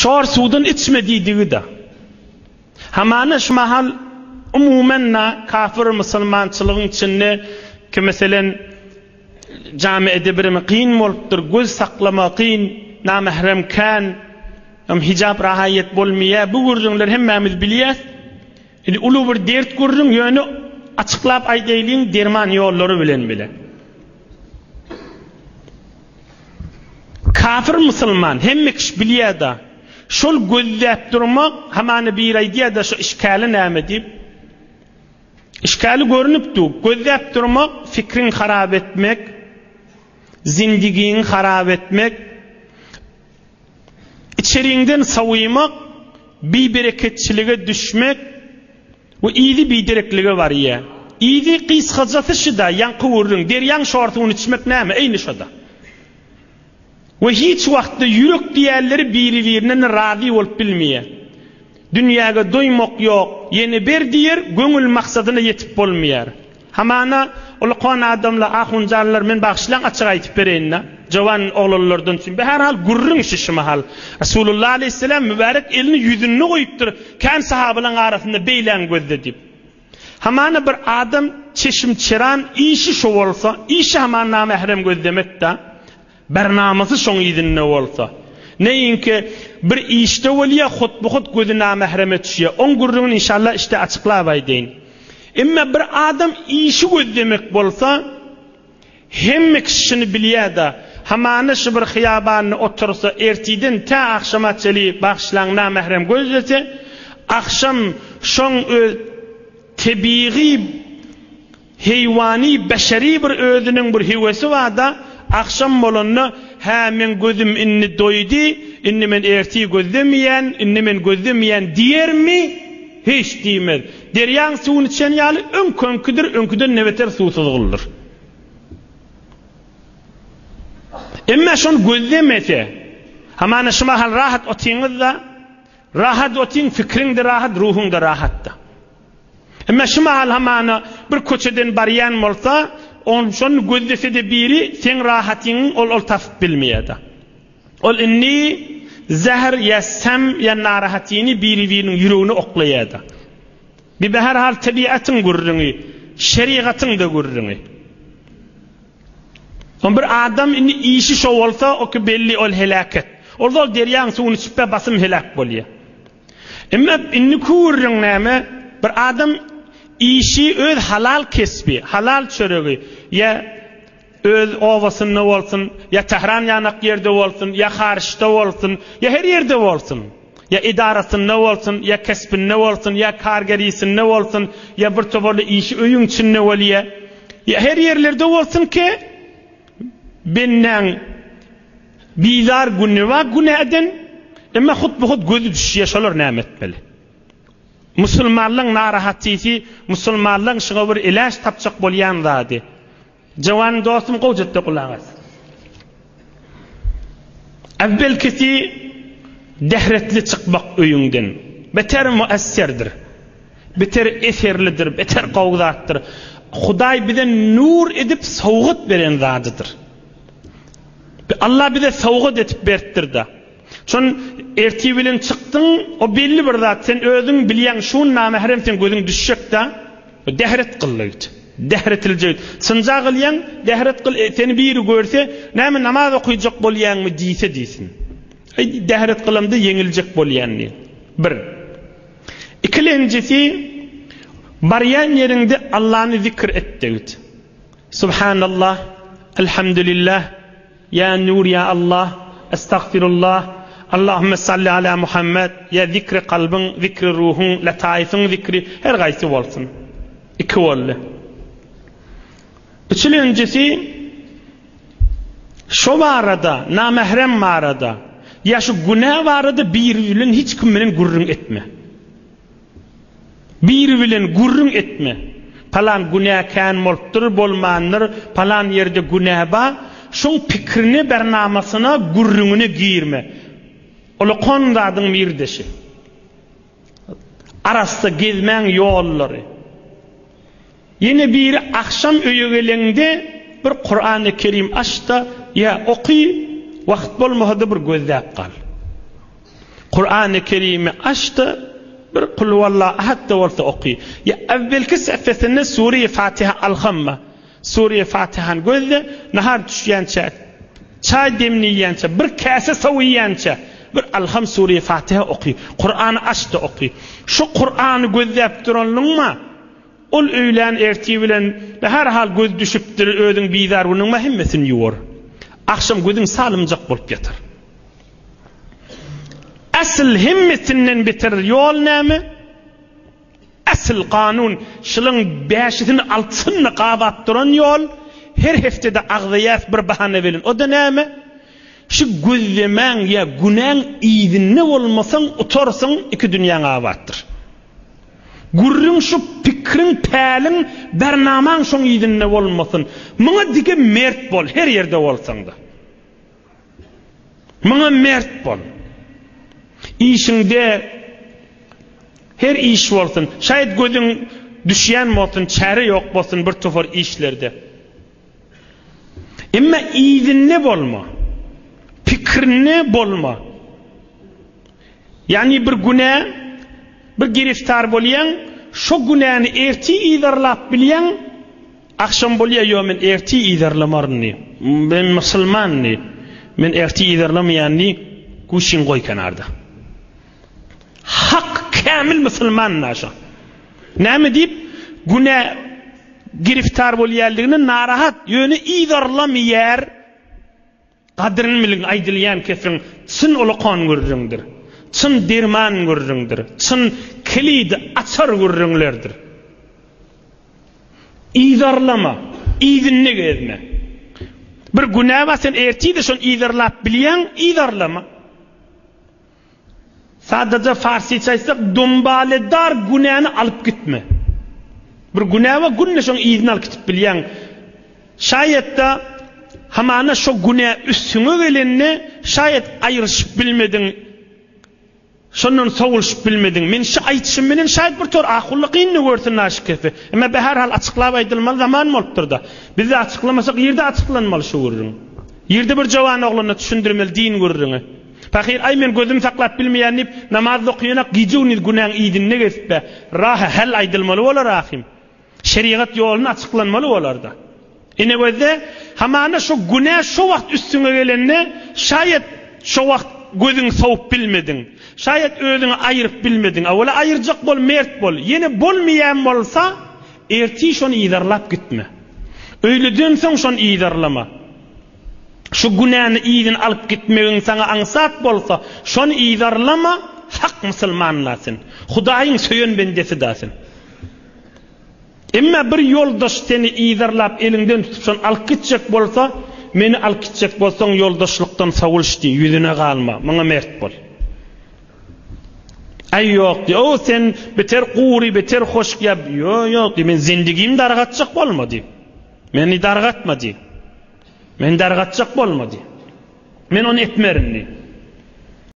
Şor suwdan içme diýdigi-de. Hamana şu mahal umuman-da kafir musulmançylygyň içinde ki meselen jamiede birimi kyn bolupdyr, göz saklama kyn, namährem kän, hem hijap rahaýat bolmaýar, bu gürrüňleri hemmämiz bilýäs. Indi uly bir dert gürrüň, ýöne açyklap aýdaýlyň derman ýollary bilen bile. Kafir musulman hemme kişi bilýär-da. Şol gözläp durmak, hamana biri aýdýar-da şu işgäli näme diýip. Işgäli görnüp dur. Gözläp durmak, fikriň harap etmek, zindigiňi harap etmek, içeriňden sowymak, bibereketçilige düşmek we yzy bidereklige barýar. Yzy gysgajasy şuda, ýaňky gürrüň, derýaň şor suwuny içmek näme, eýni şoda. We hiç wagtda ýürek diýenleri biri-birinden razy bolup bilmeýär. Dünýäge doýmak ýok, ýene ber diýer, göňül maksadyna ýetip bolmaýar. Hamana, ulukan adamlar, ahunjanlar, men bagyşlaň açyk aýtyp bereýin-dä, jowan oglanlardan üçin, be her hal gürrüň şi şu mahal. Resulullah aleýhisselam mübärek elini ýüzünde goýupdyr, kän sahabalaň arasynda beýläň gözle diýip. Hamana bir adam çeşim çeran işi şo bolsa, işi hamana namährem gözlemek-dä. Bernamasy şoň yzynda bolsa. Neýinki bir işde bolýa hutbuhut gözi namähreme düşýä. Oň gürrüňini inşallah işde açyklap aýdaýyn. Emma bir adam işi gözlemek bolsa, hemme kişi şuny bilýä-da, hamana şu bir hyýabanda otursa, ertiden tä agşama çeli bagyşlaň namährem gözlese, agşam şoň öz tebigy Heýwany beşeri bir özüniň bir höwesi bar-da, agşam bolanda, Hä, meň gözüm indi doýdy, indi men ertir gözlemeýän, indi men gözlemeýän diýermi? Hiç diýmez. Derýaň suwuny içen ýaly öňki-öňküdir, öňküden-de beter suwsuz guldur. Emma şony gözlemese, hamana şu mahal rahat otyňyz-da, rahat otyň, fikriň-de rahat, ruhuň-da rahat-da. Emma şu mahal hamana bir köçeden barýan bolsa, ol şony gözlese-de biri seň rahatyňy ol ol tapyp bilmeýär-de. Ol indi zäher ýa säm ýa narahatyny biri-biriniň ýüregine oklaýar-da. Bi beherhal tebiatyň gürrüňi, şerigatyň-da gürrüňi. Soň bir adam indi işi şo bolsa, oki belli ol heläket. Ol zol derýaň suwuny içip-de basym heläk bolýar. Emma indiki gürrüň näme? Bir adam işi öz halal kesbi, halal çöregi, ýa öz obasynda bolsun, ýa Tähran ýanak ýerde bolsun, ýa haryçda bolsun, ýa her ýerde bolsun, ýa edarasynda bolsun, ýa kesbinde bolsun, ýa kargerisinde bolsun, ýa bir toparly işi öýüň içinde bolýa, ýa her ýerlerde bolsun ki, Bendäň bizar güni bar günäden, emma hut-bu-hut gözi düşýär, şolar näme etmeli? Musulmanlaň narahatysy, musulmanlaň şuňa bir eläç tapjak bolýan zady. Jowan dostum gowja gulak as. Äwwelkisi dähretli çykmak öýüňden beter muesserdir. Beter eserlidir, beter gowy zatdyr. Hudaý bize nur edip sowgat beren zadydyr. Allah bize sowgat edip beripdir-de. Şon ertir bilen çykdyň, o belli bir zat, sen özüň bilýäň, şu gün namährem seň gözüň düşjek-de. Dähret gyl git. Dähretiljek. Synja gylýaň, dähret gyl, e, seni biri görse, näme namaz okyjak bolýaňmy diýse diýsin. Eý, dähret gylamda ýeňiljek bolýan diý. Bir. Ikilenjisi, barýan ýeriňde Allany zikr et-de git. Subhanallah, Elhamdülillah, Ýa Nur ýa Allah, Estagfirullah, Allahümme salli ala Muhammed, ýa zikri kalbyň, zikri ruhuň, letaýyfyň zikri, her gaýsy bolsun. Iki boldy. Üçülenjisi, şo barada, namährem barada, ýa şu günä barada biri bilen hiç kim bilen gürrüň etme. Biri bilen gürrüň etme. Palan günä kän bolupdyr, bolmandyr, palan ýerde günä bar, şoň pikrine, bernamasyna, gürrüňine girme. Ulakan zadyň birdeşi. Arassa gezmäň ýollary. Ýene biri agşam öýe geleňde bir Kurany Kerim aç-da, ýa oky, wagt bolmasa-da bir gözläp gal. Kurany Kerimi aç-da, bir Kulhuwallahu Ahad-da bolsa oky. Ýa äwwelki sähfesinde Sure-i Fatiha alhamma. Sure-i Fatihany gözle, nahar düşýänçä, çaý demini iýýänçä, bir käse suw iýýänçä, bir alham Sure-i Fatiha oky. Kurany aç-da oky. Şu Kurany gözläp duranlygyňma, Ol öýlän ertir bilen her hal göz düşüpdir, özüň bizar günüňme hemmesini ýuwar. Agşam gözüň salymjak bolup ýatar. Asyl hemmesinden beter ýol näme? Asyl kanun şylyň bäşisini altysyny gabap duran ýol her heftede agzaýas bir bahana bilen. O-da näme? Şu gözlemäň ýa günäň yzynda bolmasaň utarsyň iki dünýäň abatdyr. Gürrüň şu pikriň, päliň, bernamaň şoň yzynda bolmasyn. Muňa dige mert bol, her ýerde bolsaňda. Muňa mert bol. Işiňde her iş bolsun, şaýat gözüň düşýän bolsun, çäre ýok bolsun bir topar işlerde. Emma yzynda bolma. Pikrinde bolma. Ýagny bir günä bir giriftar bolýaň, şo günäni ertir yzarlap bilýäň, agşam bolýa ýo men ertir yzarlamaryn diý. Men musulman diý. Men ertir yzarlamaýan diý, guşyň goý kenarda. Hak kämil musulman da şo. Näme diýip günä giriftar bolýanlygyna narahat, ýöne yzarlamaýar. Gadryny biliň aýdylýan kesiň çyn ulakan gürrüňdir. Çyn derman gürrüňdir. Çyn kilidi açar gürrüňlerdir. Yzarlama, yzynda gezme. Bir günä bar sen ertir-de şony yzarlap bilýäň, yzarlama. Sadaja farsyça aýtsak, dumbaledar günäni alyp gitme. Bir günä bar, günde şoň yzyny alyp gitip bilýäň. Şaýatda hamana şo günä üstüňe gelende, şaýat aýryşyp bilmediň, şondan sowulyşyp bilmediň. Men şu aýdyşym bilen şaýat bir tor ahulla kyn-da görsün naşyk kese. Emma bäherhal açyklap aýdylmaly zaman bolupdyr-da. Biz-de açyklamasak, ýerde açyklanmaly şu gürrüň. Ýerde bir jowan oglana düşündirmeli din gürrüňi. Pahyr, aý men gözümi saklap bilmeýän diýip, namaz okaýanak gije-gündiz günäň yzynda gezip-ä, rahy hal aýdylmaly bolar ahym. Şerigat ýoluny açyklanmaly bolar-da. Ine gözle, hamana şo günä şo wagt üstüňe gelende, şaýat şo wagt gözüňi sowup bilmediň. Şaýat özüňi aýyryp bilmediň. Awala aýyrjak bol, mert bol. Ýene bolmaýan bolsa, ertir şony yzarlap gitme. Öýleden soň şony yzarlama. Şu günäni yzyna alyp gitmegiň saňa aňsat bolsa, şony yzarlama, hak musulman-da sen. Hudaýyň söýen bendesi-da sen. Emma bir ýoldaş seni yzarlap eliňden tutup şony alyp gitjek bolsa, meni alyp gitjek bolsaň ýoldaşlykdan sowulyş diý, ýüzüne galma, muňa mert bol. Aý ýok diý, o sen beter gury, beter hoşk ýa, ýok, ýok diý, men zendigimi dargatjak bolma diý. Meni dargatma diý. Meni dargatjak bolma diý. Men ony etmerin diý.